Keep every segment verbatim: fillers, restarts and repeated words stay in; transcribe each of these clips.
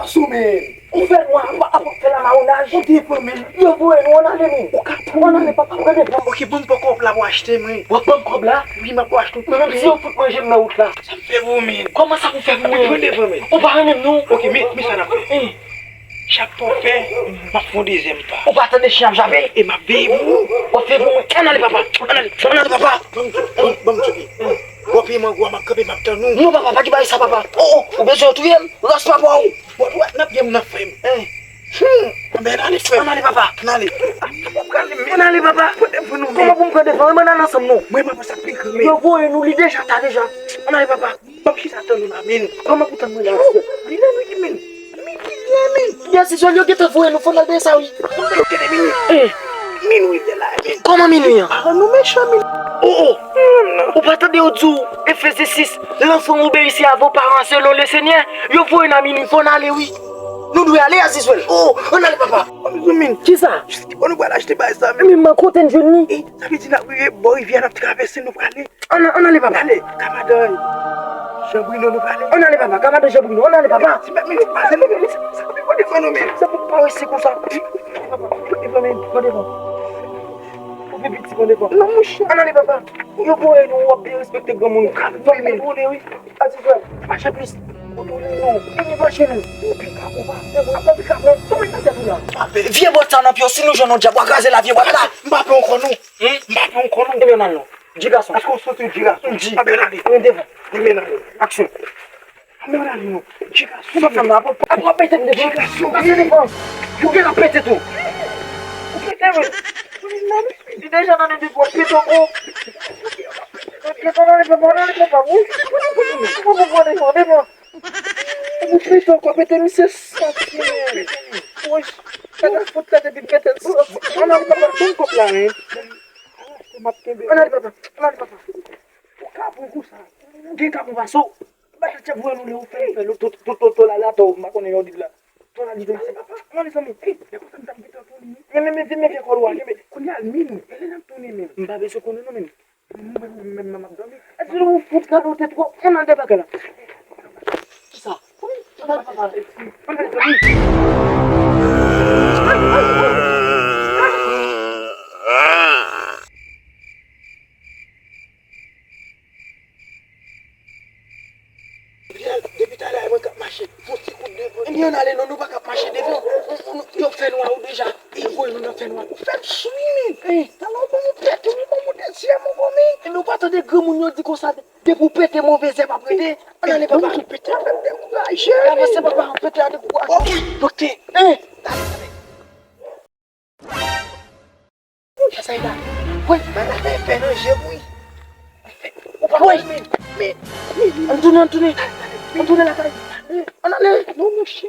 Sou men. Ou fè nwa, apa, apa fè la mawonaj. Ou devan men. Yo voye nou, ann ale men. Ou ka pran. Ann ale, papa, pran devan. Ok, ban m pran kòb la pou achte mwen. W ap ban m kòb la? Wi, m ap achte yon pil. Men menm si yo fout manje m nan wout la. Sa m fè pou ou men? Kòman sa pou fè pou mwen? Pran devan men. Ou pa renmen m non. Ok, men, men sa n ap fè. Chak pa w fè, m ap fè yon dezyèm pa. Ou pa tande chen ap jape? E m ap veye pou ou. W ap veye pou mwen. Ann ale, papa. Ann ale. Ann ale, papa. Ban m tchouke. Ban m tchouke. Bon, piman gwa, m ap kanpe, m ap tann ou. Non, papa, pa gen bagay sa, papa. Oh, oh, ou bezwen touye m? Ras papa ou. Bon, dwat nan pye m nan, frè m. Hein. Hmm. Anben, ann ale, frè m. Ann ale, papa. Ann ale. Ann ale, papa. Pran devan nou men. Kòman pou m pran devan? Ann ale ansanm non. Mwen, mwen, sa pli granmen. Yo voye nou, li deja ta deja. Ann ale, papa. Ban m chita tann ou la, men. Kòman pou tann mwen la, Azizel? Li la, wi, men. Men, men, men. Byen, Azizel, yo gentan voye nou, fò n al dèyè sa, wi. Kite, men. Eh. Minwi de la, men. Kòman minwi an? Ah, nou mechan, men. Oh, oh. Ou pa tande yo di w, Efeze sis, l'enfant obéissait à vos parents selon le Seigneur? Yo voye n a minwi, fò n ale, wi. Nou dwe ale, Azizel. Oh, ann ale, papa. Ann ale, men. Kisa? Jis ki bon nou pral achte bagay sa, men. Men, men, kote n jwenn li? Eh, sa vle di n ap rive bò rivyè, n ap travèse, nou prale. Ann, ann ale, papa. Ale, ka madanm Jan Brino nou prale. Ann ale, papa, ka madanm Jan Brino, ann ale, papa. Ti mèt, men, pase nou, men, sa, sa, sa, pran devan nou, men. Sa pou parese konsa. Pran devan, men, pran devan. Ou pi piti, pran devan. Non, monchè. Ann ale, papa. Yo voye nou, w ap derespekte granmoun. Ka voye, men. Ou konnen, wi. Ati frè m, mache plis. Ou tounen non. Epi mache nou. Ou pika, ou pa fè mwen, ou pika mwen. Kòman sa tèt ou la? Vye bòt sa nan pye w, si nou jwenn yon dyab, w a kraze l a vye bòt la. M pa pè ankò non. Hmm? M pa pè ankò non. Ebyen, n al non. Di gason. Èske w santi w di gason? M di. Anben, n ale. Ann devan. Anben, n ale. Aksyon. Anben, n ale non. Di gason. Sòt nan men, apre, apre w pete m devan. Di gason. Pase devan. Ou gentan pete tou. Ou pete, men. Li deja nan devan, pete ankò. Pete, ann ale, papa, ann ale, papa. Wi, pete, pete, pete, pete, pete. Ou pete ankò, pete, misye santi, men. Wi. Gade fout tèt epi pete l santi. Ann ale, papa, ban m kòb la, men. Ann ale, papa. Ann ale, papa. Ou ka pran kou sa. Ou gen ka pran paso. Ba tèt chèf voye nou lè ou fè, ou fè lòt to, to, to, to la, la, to, m pa konnen yon did la. To la, did la. Ann ale, zanmi. Ey, lè konsa, m t ap gentan tounen. Men, men, men, men, vye kòl ou a, kenbe. Kounye a, min, e lè n ap tounen, men. M pa bezwen konnen, non, men. Mwen menm, mwen menm, m ap dòmi. Èske ou fout gade w te twòp? Ann al debake la. Kisa? Ann al, papa. Ann al dòmi. Depi talè a, mwen k ap mache. Fon ti kout devan. Ebyen, ann ale non, nou pa ka ap mache devan. Nou, nou, nou, yo fè nwa ou deja. Yo voye nou nan fè nwa. Ou fè m swi, men. Talè ou ban m pete, ou ban m dezyèm ankò, men. Ebyen, ou pa tande granmoun yo di konsa, depi w pete, move zèb ap rete. Ann ale, papa. Pete a fè m dekouraje. Avanse, papa, pete a dekouraje. Doktè. Sa e la. Wè, bagay la fè nan je m, wi. Ou pa wè, men, men, men. Ann tounen, ann tounen. Ann tounen lakay. Ann ale. Non, monchè.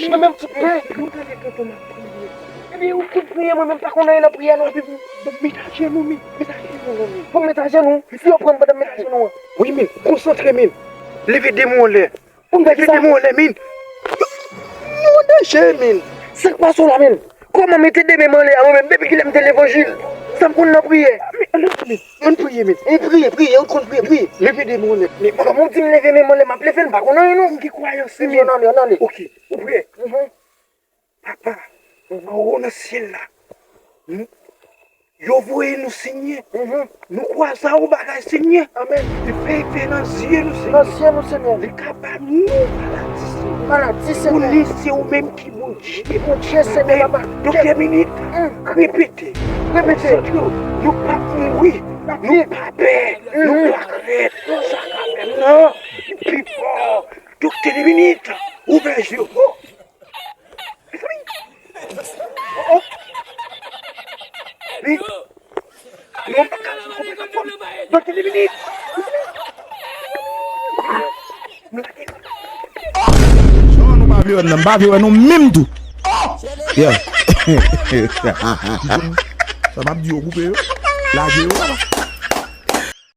Mwen menm fout pè. Nou gade tonton m ap priye. Ebyen, ou konn priye, mwen menm pa konn anyen nan priyè, non. Epi pou, pou met ajenou, men. Met ajenou, non, men. Pou met ajenou. Si yo pran m pandan m met ajenou an. Wi, men. Konsantre, men. Leve de men w anlè. Pou m fè kisa? Leve men w anlè, men. Nou an danje, men. Sa k pase w la, men? Kòman mete de men m anlè a, mwen menm, depi kilè m te levanjil? Sa m konn nan priyè. Men, ann priye, men. E priye, priye, ou konn priye, priye. Leve de men w anlè. Men kòman w di m leve men m anlè, m ap leve l, m pa konn anyen, non. M gen kwayans, men. Ann ale, ann ale. Ok, ou prè? Mhm. Papa, anwo nan syèl la, hmm, yo voye nou, Senyè. Mhm. Nou kwaze a yon bagay, Senyè. Amèn. Li fè efè nan zye nou, Senyè. Nan zye nou, Senyè. Li ka ba nou maladi, Senyè. Maladi, Senyè. Konnen se ou menm ki Bondye. Ki Bondye, Senyè, papa. Doktè Minit, hmm, repete. Repete. Konsakre w. Nou p ap mouri. Nou pa pè. Mhm. Nou pa krent. Sa k ap fè m nan pi fò. Doktè Minit, ouvè je w. Oh! Oh, oh. Men, non, m pa ka sou konpè sa fò. Doktè Minit. Non, nou pa vle wè m nan, m pa vle wè nou menm tou. Yeah. Sa m ap di yo koupe yo. Lage yo.